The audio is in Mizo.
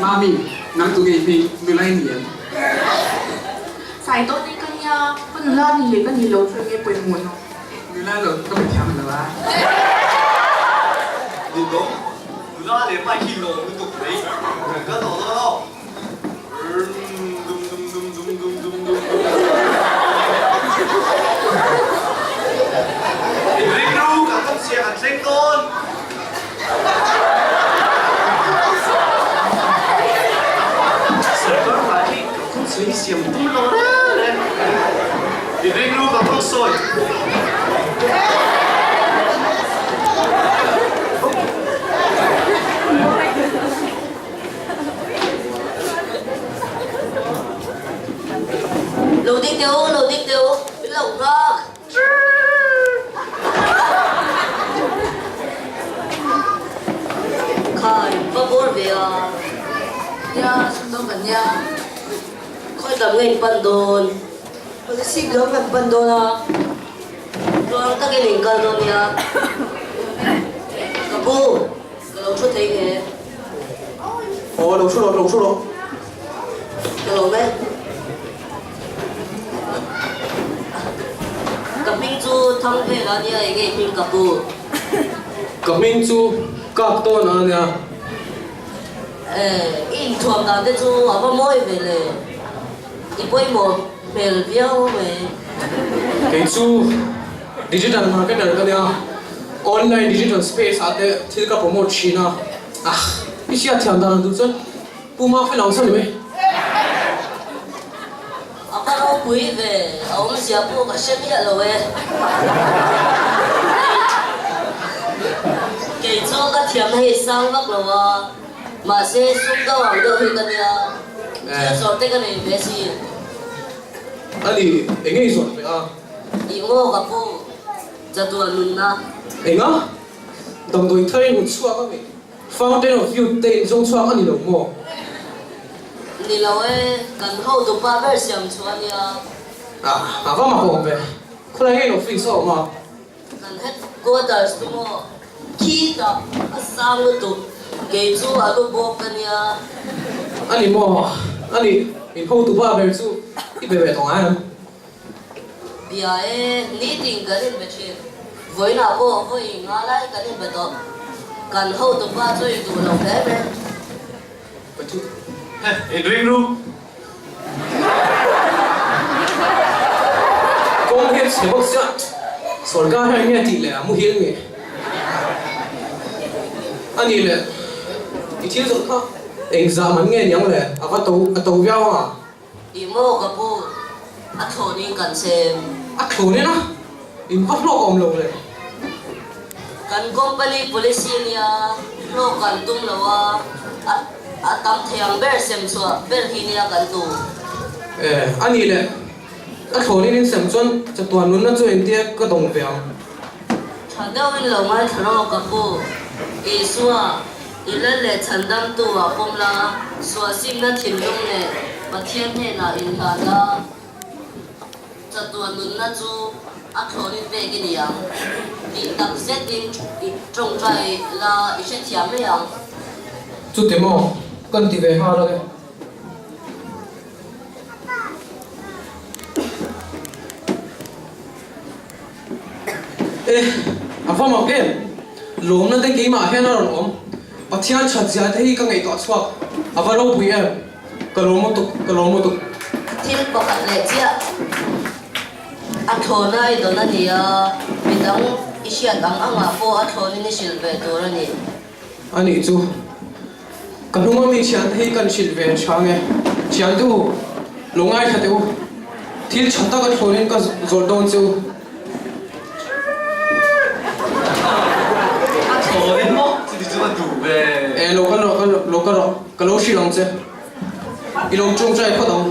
Mami, nang tunge i hming? Nula i ni em? Saitawni ka nia, ka nula ni leh ka ni lo chu enge pawimawh no? Nula lo ka be thiam lo a. Nidawng, nula leh pa hi lawm lutuk mai. Ka tawh dawn aw. Inring ru, kan kawp chhia kan thleng dawn. Sorkar lah hi kan kawp chhia hi siam tum lo reng reng. Inring ru, kan kawp sawi. Lo ding teh u, lo ding teh u, min lo nghak. Khai, va bawr ve a. Nia, sumdawng kan nia. Khawi lam nge in pan dawn? Policy lam kan pan dawn a. Tluang takin in kal dawn nia. Ka pu. Ka lo thu thei nge? Aw, lo thu rawh, lo thu rawh. Ka lo me. Ka hming chu Thangphel a nia, enge i hming ka pu? Ka hming chu Kak Tawn a nia. Eh, i inthuam dan te chu a va mawi ve le. I pawimawh hmel viau mai. Kei chu digital marketer ka nia, online digital space ah te thil ka promote thin a, ah i hriat thiam dan ang duh chuan Pu Mafel ang saw ni mai. A va ropui ve, a awmzia pawh ka hre miah lo e. Kei chu ka thiamna hi sang vak lo a. Mahse, sum deuh ang deuh hi ka nia. Thil zawrh te ka nei ve si. A ni, eng nge i zawrh ve a? Ih maw ka pu, chatuah nunna. Enga? Damdawi thar in hmu chhuak a mi? Fountain of Youth te in zawng chhuak a ni lo maw? Ni lo e, kan hotupa ber siam chu a nia. Ah, a va mak awm ve. Khawlai nge in office a awm a? Kan headquarters chu maw khitah a sang lutuk, kei chu a lu bawk ka nia. A ni maw? A ni, in hotu pa ber chu i be ve tawh ngai em? Bia e, nitin kan inbe thin. Vawiinah pawh vawi nga lai kan inbe tawh. Kan hotu pa chu i duh lo hle mai. In ring ru. Kawng hian chhe bawk sia, sawrkar hian nge tih leh a muhil nge? A nih leh i thil zawh kha engzah man nge niang le? A va to a to viau ang a. Ih maw ka pu, a thlawnin kan chhem. A thlawnin a? In va hlawk awm lo le. Kan company policy nia hlawk kan tum lo a, a tam thei ang ber sem chhuah ber hi nia kan tum. E, a nih leh a thlawnin in sem chuan chatuan nunna chu engtia ka dawng ve ang. Tha deuhin lo ngaithla rawh ka pu. Isua, i lal leh chhandamtu ah pawm la, suahsimna thinlung leh Pathian hnenah inhlan la. Chatuan nunna chu a thlawnin pek i ni ang. Tih tak zetin i tawngtai la i hrethiam mai ang. Chute maw? Kan ti ve nghal ang e. E, a va mak em? Lawmna te keimah hian a rawn awm. Pathian that zia te hi ka ngaihtuah chhuak. A va ropui em? Ka lawm lutuk, ka lawm lutuk. Thil pakhat leh chiah a thlawn a i dawn a ni a, midang i hriat ang angah pawh a thlawnin i hrilh ve tur a ni. A nih chu, ka hnunga mi thiante hi kan hrilh ve tha nge? Thiante u, lo ngaithla teh u, thil tha tak a thlawnin ka zawrh dawn che u. A thlawnin maw? Chuti chu a duh ve. E, lo kal rawh, lo kal rawh, ka lo hrilh ang che. I lo tawngtai phawt ang.